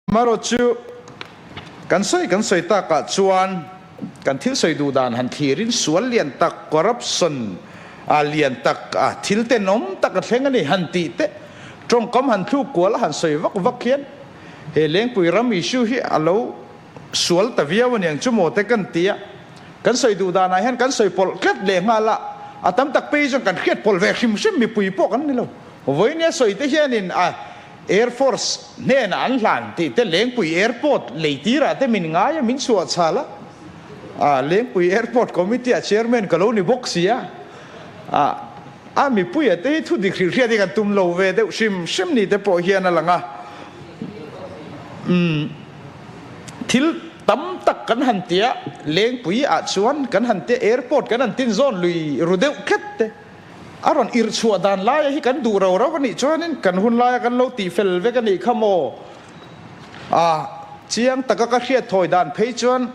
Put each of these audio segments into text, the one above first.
Amaherawhchu, kan sawi kan sawi takah chuan kan thil sawi duh dan han thlirin sual lian tak, corruption lian tak, thil tenawm tak a thleng a ni han tih te, tawngkam han thluk kual a han sawi vak vak hian he Lengpui ram issue hi a lo sual ta viau a niang chu maw te kan ti a, kan sawi duh danah hian kan sawi pawlh tlat leh nghal a, a tam tak phei chuan kan hriat pawlh ve hrim hrim mipui pawh kan ni lo. Vawinia sawi te hianin a. Air Force hnenah an hlan tih te Lengpui Airport lei tirah te min ngai a, min chhuah chhal a. Ah, Lengpui Airport Committee ah Chairman ka lo ni bawk si a. Ah, a mipuia te hi thu dik hrilh hriat hi kan tum lo ve deuh hrim hrim ni te pawh hian a lang a. Umm, thil tam tak kan han tia Lengpui ah chuan kan han tia Airport kan han tin zawn lui ru deuh tlat te. A rawn irh chhuah dan laia hi kan duh rau rau a nih chuanin kan hun laia kan lo tih fel vek a nih kha maw? A chiang taka ka hriat thawi dan phei chuan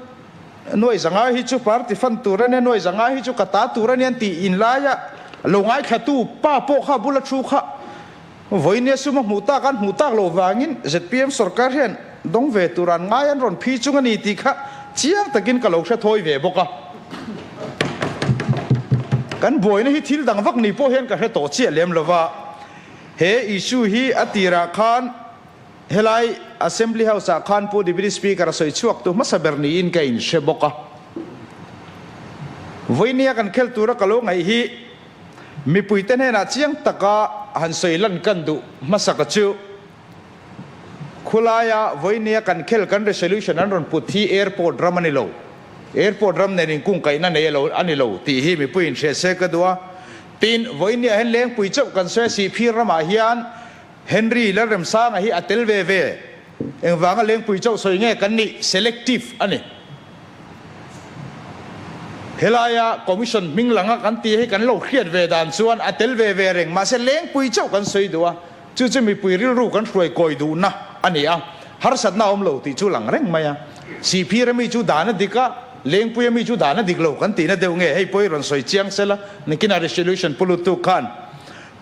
nuai zanga hi chu party fan tur a nia, nuai zanga hi chu ka ta tur a nia an tih in laia lo ngaithlatu pa pawh kha bula thu kha vawinia sum a hmuh tak an hmuh tak loh vangin zpm sorkar hian dawng ve tur an ngai an rawn phi chung a ni tih kha chiang takin ka lo hre thawi ve bawk a. Kan buaina hi thil dang vak ni pawh hian ka hre tawh chiah lem lo va, he issue hi a tirah khan helai Assembly House ah khan Pu Deputy Speaker a sawi chhuak tu hmasa ber niin ka inhre bawk a. Vawinia kan khel tura ka lo ngaih hi Mipuite hnenah chiang taka han sawi lan kan duh hmasaka chu khulaia vawinia kan khel kan resolution an rawn put hi airport ram a ni lo, airport ram nen inkungkaihna nei alo a ni lo tih hi mipui inhriat se ka duh a. Tin, vawinia hian Lengpui chauh kan sawi a Sihphir ramah hian Henry Lalremsanga hi a tel ve ve. Engvanga Lengpui chauh sawi nge kan nih? Selective a ni. Helaia Commission hming langa kan tih hi kan lo hriat ve dan chuan a tel ve ve reng. Mahse Lengpui chauh kan sawi duh a, chu chu mipui rilru kan hruai kawi duhna a ni a, harsatna a awm lo tih chu lang reng mai a. Sihphir ami chu dan a dik a, Lengpui ami chu dan a dik lo kan tihna deuh nge? Hei pawh i rawn sawi chiang sela, nikinah resolution pu lutuk khan.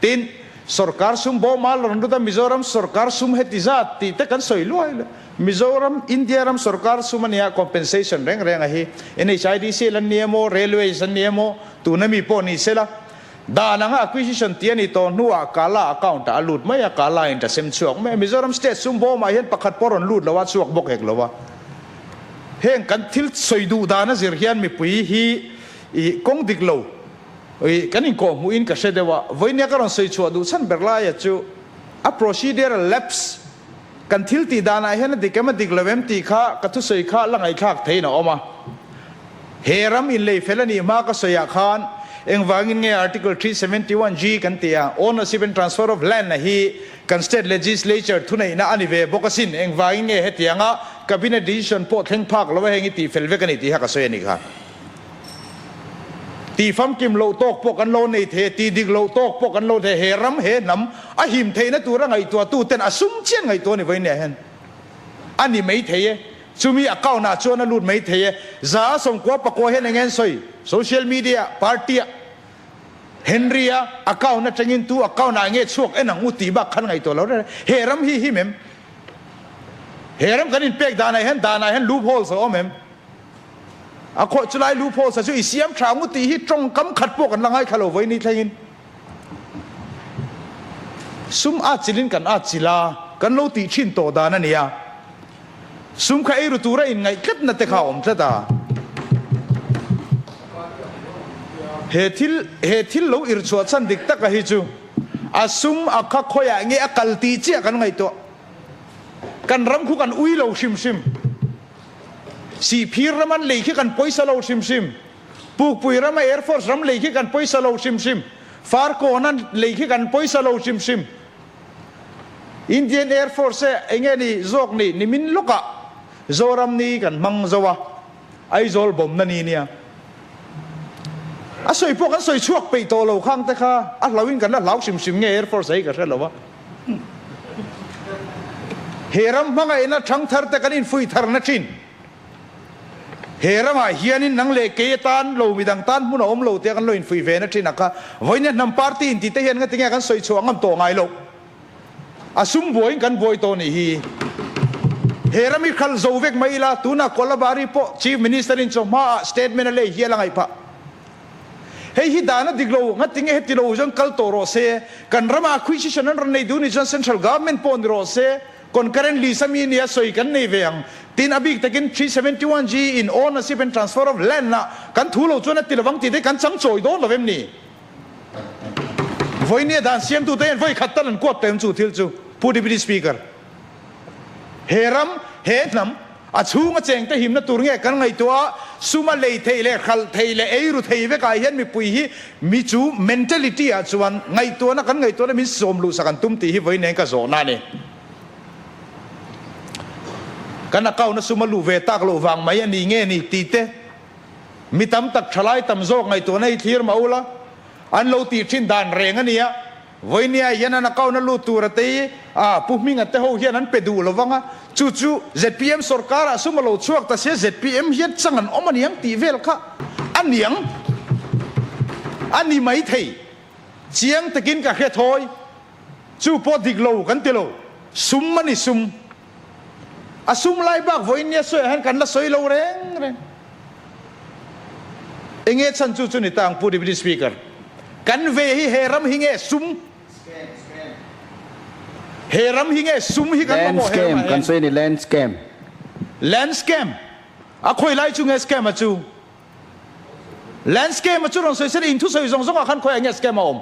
Tin, Sorkar sum bawma rawn lut a, Mizoram sorkar sum heti zat tih te kan sawi luai luai. Mizoram, India ram sorkar sum a nia, compensation reng reng a hi. NHIDC lan ni emaw, Railways an ni emaw, tuna mi pawh ni sela. Dan anga acquisition tih a ni tawh hnuah Kala account ah a lut mai a, Kala in ta sem chhuak mai a. Mizoram state sum bawmah hian pakhat pawh rawn lut lo a, chhuak bawk hek lo a. Heng kan thil sawi duh dan a zir hian mipui hi i kawng dik lo. Ih, kan inkawh hmuhin ka hre deuh a, vawinia ka rawn sawi chhuah duh chhan ber laia chu a procedural lapse kan thil tih danah hian a dik em a dik lo em tih kha ka thusawi kha la ngaihthlak theiin a awm a. He ram inlei fel a nih hma ka sawiah khan engvangin nge Article 371 G kan tih a, Ownership and Transfer of Land a hi kan State Legislature thuneihna a ni ve bawk asin, engvangin nge hetianga Cabinet decision pawh thleng phak lo a heng i tih fel vek a ni tih kha ka sawi a nih kha. Ti famkim loh tawk pawh kan lo nei thei a, ti dik loh tawk pawh kan lo thei a, he ram, he hnam a him theihna tura ngaihtuahtu ten a sum chian ngaihtuah a ni vawiin hian a ni mai thei e, chumi account ah chuan a lut mai thei e, 190 pakua hian eng nge an sawi? Social media ah, party ah, Henry a account atangin tu account ah nge chhuak en ang u tih bak khan ngaihtuah lo reng reng, he ram hi him em? He ram kan inpek danah hian danah hian loopholes a awm em? A khawih chu lai loopholes a chu i siam tha ngu tih hi tawngkam khat pawh kan la ngaithla lo vawi ni thlengin. Sum a chilin kan a chil a, kan lo tih thin tawh dan a nia. Sum kha eiru tura inngaih tlatna te kha a awm tlat a. He thil he thil lo irchhuah chhan dik taka hi chu a sum a kha khawiah nge a kal tih chiah kan ngaihtuah. Kan ram khu kan ui lo hrim hrim. Sihphir ram an lei khi kan pawisa lo hrim hrim. Pukpui rama Air Force ram lei khi kan pawisa lo hrim hrim. Farkawn an lei khi kan pawisa lo hrim hrim. Indian Air Force e enge ni zawk ni nimin lawkah Zoram ni kan hmang zo a, Aizawl bawmna ni nia. A sawi pawh kan sawi chhuak peih tawh lo khang te kha a hlauhin kan la hlau hrim hrim nge Air Force hi ka hre lo a. He ram hmangaihna thangthar te kan infuih tharna thin. He ramah hianin nang leh kei atan lo midang tan hmun a awm lo tia kan lo infuih ve na thin a kha. Vawinia hnam party inti te hian ngatinge kan sawi chhuah ngam tawh ngai loh. A sum buaiin kan buai tawh nih hi. He ram hi hralh zo vek mai ila, tunah Kolabari pawh Chief Minister in chawhma ah statement a lei hial a ngaih phah. Hei hi dan a dik lo, ngatinge heti lo chuan kal tawh rawh se, kan ramah acquisition an rawn nei duh nih chuan Central Government pawh ni rawh se, concurrent list a mi nia sawi kan nei ve ang. Tin, a bik takin 371G in ownership and transfer of land ah kan thu lo chuan a ti lovang tih te kan chang chawi dawn lo em ni? Vawinia dan siamtute hian vawi khat tal an kuat tawh em chu thil chu, Pu Deputy Speaker? He ram, he hnam, a chhunga chengte himna tur nge kan ngaihtuah a, suma lei theih leh hralh theih leh ei ru thei vekah hian mipui hi mi chu mentality ah chuan ngaihtuahna kan ngaihtuahna min sawm luhsak an tum tih hi vawi nen ka zawhna a ni. Kan account a suma luh ve tak loh vang mai a ni nge ni tih te mi tam tak thalai tam zawk ngaihtuahna hi thlir mah ula, an lo tih thin dan reng a nia. Vawinia hian an account a lut tur a tei a, Pu Hminga te ho hian an pe duh lo vang a, chu chu zpm sorkar ah sum a lo chhuak ta sia zpm hian chang an awm aniang tih vel kha a niang a ni mai thei. Chiang takin ka hre thawi, chu pawh dik lo kan ti lo, sum a ni sum. A sum lai bak vawinia sawiah hian kan la sawi lo reng reng. Enge chhan chu chu ni ta ang Pu Deputy Speaker. Kan ve hi he ram hi nge sum? He ram hi nge sum hi kan Land mamawh he scam ramah kan hian? sawi a ni land scam. Land scam? A khawi lai chu nge scam a chu? Land scam a chu rawn sawi se in thusawi zawng zawngah khan khawiah nge scam a awm?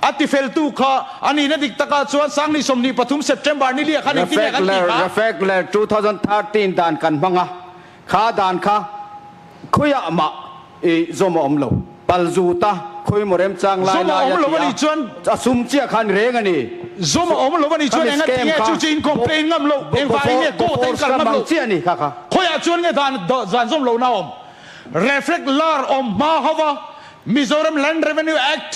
A tifeltu kha a nihna dik takah chuan Sangni 23 September ni liah khan engtin nge kan tih kha? Refek ler 2013 dan kan hmang a, kha dan kha khawiah mah i zawm a awm lo. Pal zut a, khawi maw remchang lai Zawm a lai awm a lo ti a nih a, chuan a sum chiah kha a ni reng a ni. Zawm a awm lo a nih chuan Khami enga scam tinge kha chu chu in complain ngam lo, engvangin nge court a in Bofors kal scam ngam ang lo? chiah a ni kha kha. Khawiah chuan nge dan dan zawm lohna a awm? Reflect lar awm hma ho va, Mizoram Land Revenue Act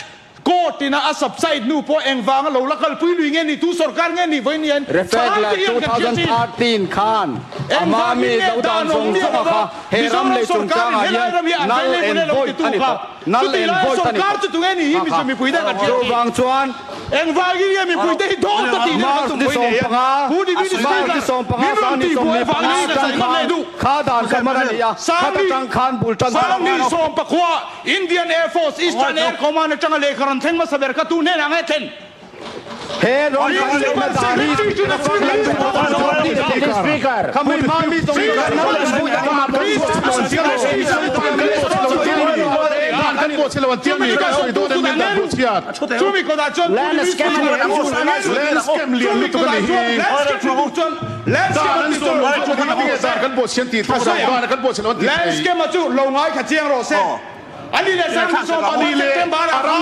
court ina a subside hnu pawh engvanga lo la kalpui lui nge ni, tu sorkar nge ni vawiin hian Reflect thalai lar te hian kan hriat thin. 2013 khan a hma Engvangin mi nge lo dan dan awm zawng miah zawng a lova kha he ram Mizoram lei sorkarin chungchangah helai hian ram hi an null vei and lei lo void titu a ni kha tawh. Null chutih and laia void a ni sorkar tawh. chu tunge ni hi Kha Mizo kha. mipui te kan hriat thin. Chuvang chuan Engvangin nge mipuite hi dawt a tih nen kan March ni tum pui nei a? 15, Pu Deputy March ni Speaker, 15, min rawn sang ni tih buai vang 15 niin ka atang sawi ngam khan leh duh. kha dan kha hman a ni a, khata Sangni, tang khan bul tan kha Sangni sawmpakua Indian Air Force Eastern Air Command atanga lehkha rawn thleng hmasa ber kha tu hnenah nge thlen? He rawn kan Principal lehna dan hi Secretary to the Chief Minister Speaker, khami hma mi zawng Chumi kawtah chuan Land scam a chu lo ngai kha chiang rawh se. A ni leh sang ni 15 September ah khan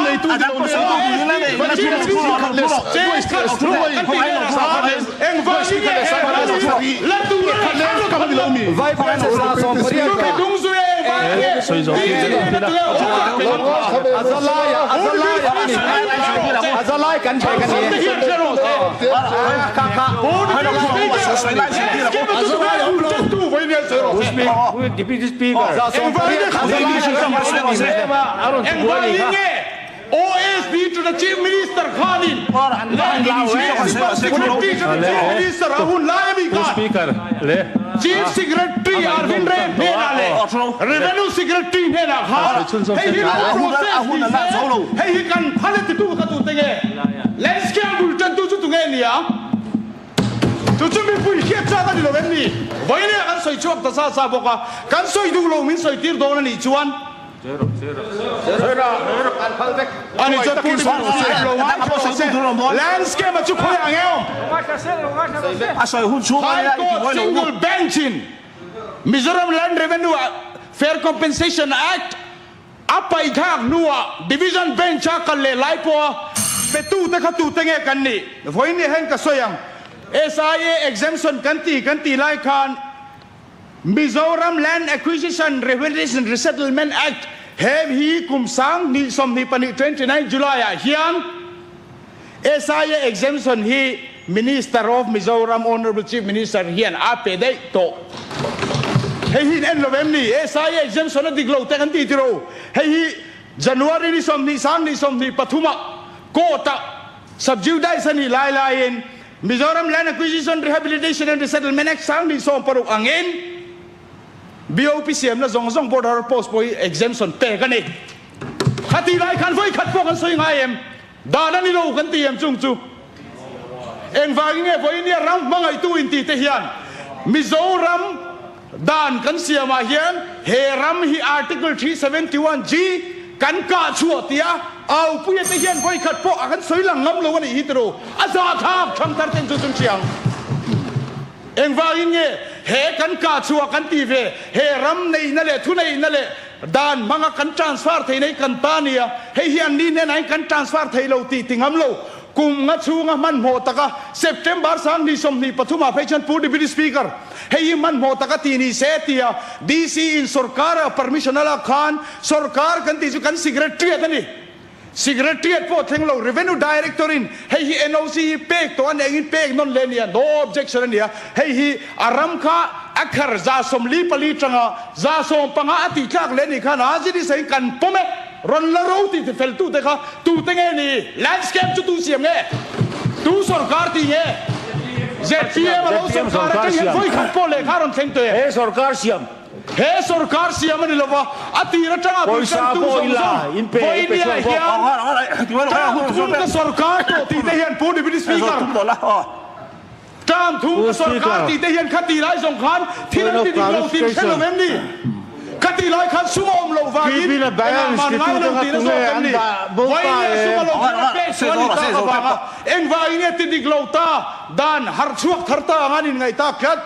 Engvangin nge he ram hi la tur a ni Chumi dung zui a engvangin nge Engvangin nge OSD to the Chief Minister khanin Principal Secretary to the Chief Minister a hun lai ami khan Chief Secretary Arvind Ray hnenah leh Revenue Secretary hnenah khan hei hi lo process ni se, hei hi kan phal e titu kha tute nge? Landscape bul tantu chu tunge nia? Chu chu mipui hriat chak a ni lo em ni? Vawiin kan sawi chhuak ta sa sa bawk a, kan sawi duh lo min sawi tir dawn a nih chuan Ani chuan Pu Deputy Speaker lo ngai tawh se, Landscape a chu khawi ang em? High Court Single Bench in Mizoram Land Revenue Fair Compensation Act a paihthak hnuah Division Bench a kal leh lai pawha petute kha tute nge kan nih? Vawiin ni hian ka sawi ang. SIA exemption kan ti kan tih lai khan Mizoram Land Acquisition Rehabilitation Resettlement Act he hi kum 2024 29 July ah hian SIA exemption hi Minister of Mizoram Honourable Chief Minister hian a pe daih tawh. Hei hi in en lo em ni? SIA exemption a dik lo te kan ti tiro. Hei hi January ni 20 23 ah court ah sub judice a nih lai laiin. Mizoram Land Acquisition, Rehabilitation and Resettlement Act 2016 angin BOP siamna zawng zawng Border Post pawh hi exemption pek a ni. Khatih lai khan vawi khat pawh kan sawi ngai em? Dan a ni lo kan ti em chung chu? Engvangin nge vawinia ram hmangaihtu inti te hian Mizoram dan kan siamah hian he ram hi Article 371 G kan kah chhuah tia aupuia te hian vawi khat pawh a kan sawi lang ngam lo a nih hi tiraw? A zahthlak thangthar ten chu chun hriang. Engvangin nge he kan kah chhuah kan ti ve? He ram neihna leh thuneihna leh dan hmanga kan transfer theihna hi kan ta nia, hei hi anni hnenah hian kan transfer thei lo tih ti ngam lo. Kum nga chhunga hmanhmawh taka September 2023 ah phei chuan Pu Deputy Speaker, hei hi hmanhmawh taka ti ni se tia DC in sorkar-a permission a lak khan sorkar kan tih chu kan secretariat a ni. Secretariat pawh thleng lo, Revenue Director in hei hi NOC hi pek tawh a nih angin pek nawn leh a ni a, no objection a ni a, hei hi a ram kha a khar 44 tanga 15 a tih tlak leh a nih khan a zir isain kan pawm e, rawn la ro tih fel tute kha tute nge ni? Landscape chu tu siam nge? Tu sorkar tih nge? Zpm a lo sorkar atang hian vawi khat pawh lehkha rawn thleng tawh em? He sorkar siam. He sorkar siam a ni lova, a tir atanga bultantu zawng zawng vawinia hian term thum ka sorkar tawh tih te hian Pu Deputy Speaker, term thum ka sorkar tih te hian khati lai zawng khan thil an ti dik lo tih hre lo em ni? Khati lai khan sum a awm loh vangin engah man ngai lo tihna zawk em ni? Vawinia sum a lo thlen a pek chu a ni tak avanga engvangin nge ti dik lo ta dan harh chhuak thar ta anga an inngaih tak tlat?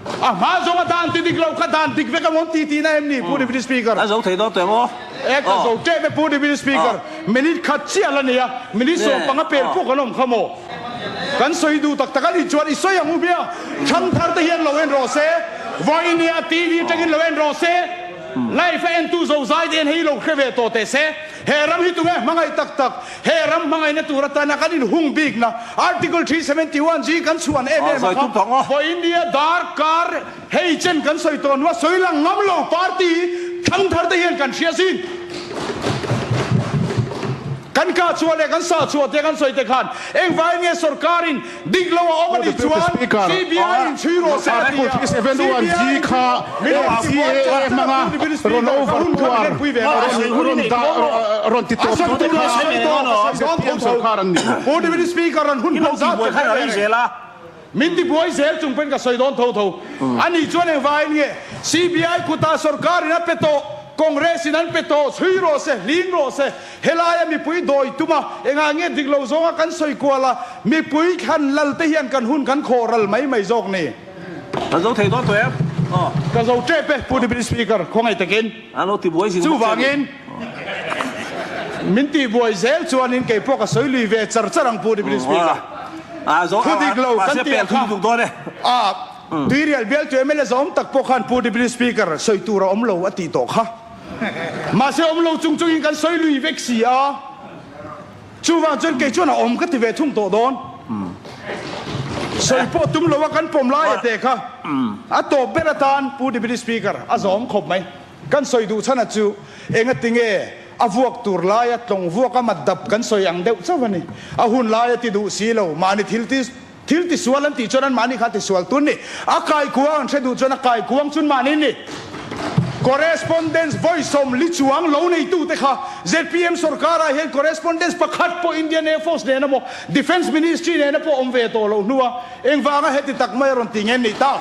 A hma zawng a dan ti dik lo kha dan dik vek a mawn ti tihna em ni Pu Deputy Speaker? A zo thei dawn teh maw? E ka zo tep e Pu Deputy Speaker. Minute khat chiah la nei a, minute 15 pel pawh kan awm kha maw? Kan sawi duh tak tak a nih chuan i sawi ang u bia. Thangthar te hian lo en rawh se, vawinia TV atangin lo en rawh se, live a entu zozai te hian hei lo hre ve tawh teh se. He ram hi tunge hmangaih tak tak? He ram hmangaihna tur atana kan inhung bikna Article 371 G kan chhuan em em a kha vawinia darkar hei chen kan sawi tawh hnua sawi lang ngam lo party thangthar te hian kan hria zin. Kan kah chhuah leh kan sah chhuah te kan sawi te khan engvangin nge sorkarin dik lo a awm a nih chuan CBI in chhui rawh se a ti a, CBI in min rawn ti buai char char a Pu Deputy Speaker ka hun kha min rawn pui ve rawh a sawi tur a sawi tawh ka sawi dawn tho tho Pu Deputy Speaker an hun hman zat ka hre ve reng min ti buai zel chung pawhin ka sawi dawn tho tho a nih chuan engvangin nge CBI kutah sorkarin a pe tawh Congress in an pe tawh chhui rawh se hling rawh se Helaia mipui dawi tum a, engah nge dik lo zawnga kan sawi kual a, mipui thlan lal te hian kan hun kan khawh ral mai mai zawk ni. Ka zo thei dawn tawh em? Aw. Ka zo tep e, Pu Deputy Speaker, khawngaih takin. An lo tibuai zing bawk che a ni. Chuvangin, min tihbuai zel chuanin kei pawh ka sawi lui ve char char ang, Pu Deputy Speaker. Thu dik lo kan tih ang kha. A, Tuirial bialtu mla zawm tak pawh khan Pu Deputy Speaker, sawi tur a awm lo a tih tawh kha. Mahse awm lo chung chungin kan sawi lui vek si a, chuvang chuan kei chuan a awm ka ti ve thung tawh dawn. Sawi pawh tum lo a kan pawm lai a teh kha a tawp ber atan Pu Deputy Speaker a zawm khawp mai. Kan sawi duh chhan a chu engati nge a vuak tur laia tlawng vuak a mat dap kan sawi ang deuh chauh a ni. A hun laia ti duh si lo, mahni thil ti thil tisual an tih chuan anmahni kha tisual tun ni. A kaikuang an hre duh chuan a kaikuang chun mahni ni. Correspondence vawi 40 chuang lo neitute kha zpm sorkarah hian correspondence pakhat pawh Indian Air Force nena maw Defence Ministry nena pawh awm ve tawh loh hnua engvanga heti tak mai a rawn ti nge ni ta?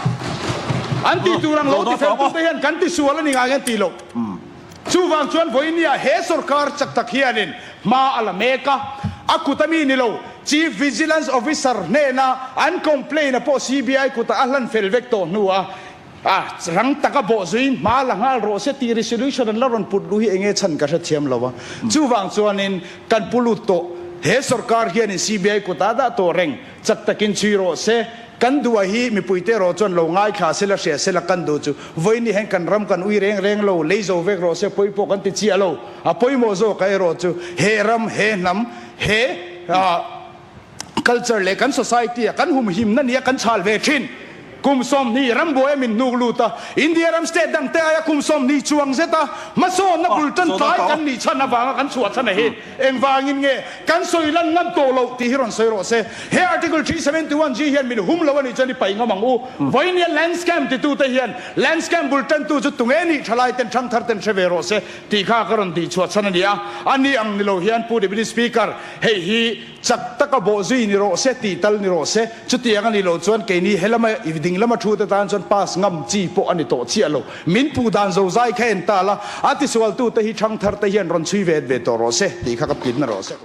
An tih tur ang lo tifeltute hian kan tisual a ni ngai an tih loh. Chuvang chuan vawinia he sorkar chak tak hianin hma a la mek a, a kut a mi ni lo, Chief Vigilance Officer hnena an complaint a pawh CBI kutah a hlan fel vek tawh hnuah a rang taka bawhzuiin hma la nghal rawh se tih resolution an la rawn put luh hi enge chhan ka hrethiam lo a. Chuvang chuanin kan pu lut tawh, he sorkar hianin CBI kutah a dah tawh reng, chak takin chhui rawh se. Kan duh a hi mipuite erawh chuan lo ngaithla sela hria sela kan duh chu vawiin hian kan ram kan ui reng reng lo, lei zo vek rawh se pawi pawh kan ti chiah lo. A pawimawh zawk a erawh chu he ram, he hnam, he culture leh kan society a kan humhimna nia kan chhal ve thin. Kum 20 rambuai a min hnuk lut a, India ram state dang te aia kum 20 chuang zet a hmasawnna bul tan tlai kan nih chhan avanga kan chhuah chhan a hi engvangin nge kan sawi lan ngam tawh loh tih hi rawn sawi rawh se. He Article 371 G hian min hum lo a nih chuan i paih ngam ang u. Vawinia land scam titute hian land scam bul tantu chu tunge nih thalai ten thangthar ten hre ve rawh se tih kha ka rawn tih chhuah chhan a ni a. A ni ang ni lo hian Pu Deputy Speaker, hei hi chak taka bawh zui ni rawh se tih tal ni rawh se. Chutiang a nih loh chuan keini he lama i ding lama thu te tan chuan pass ngam chi pawh a ni tawh chiah lo. Min puh dan zo zai kha en ta la, a tisualtute hi thangthar te hian rawn chhui ve ve tawh rawh se tih kha ka pinna rawh se.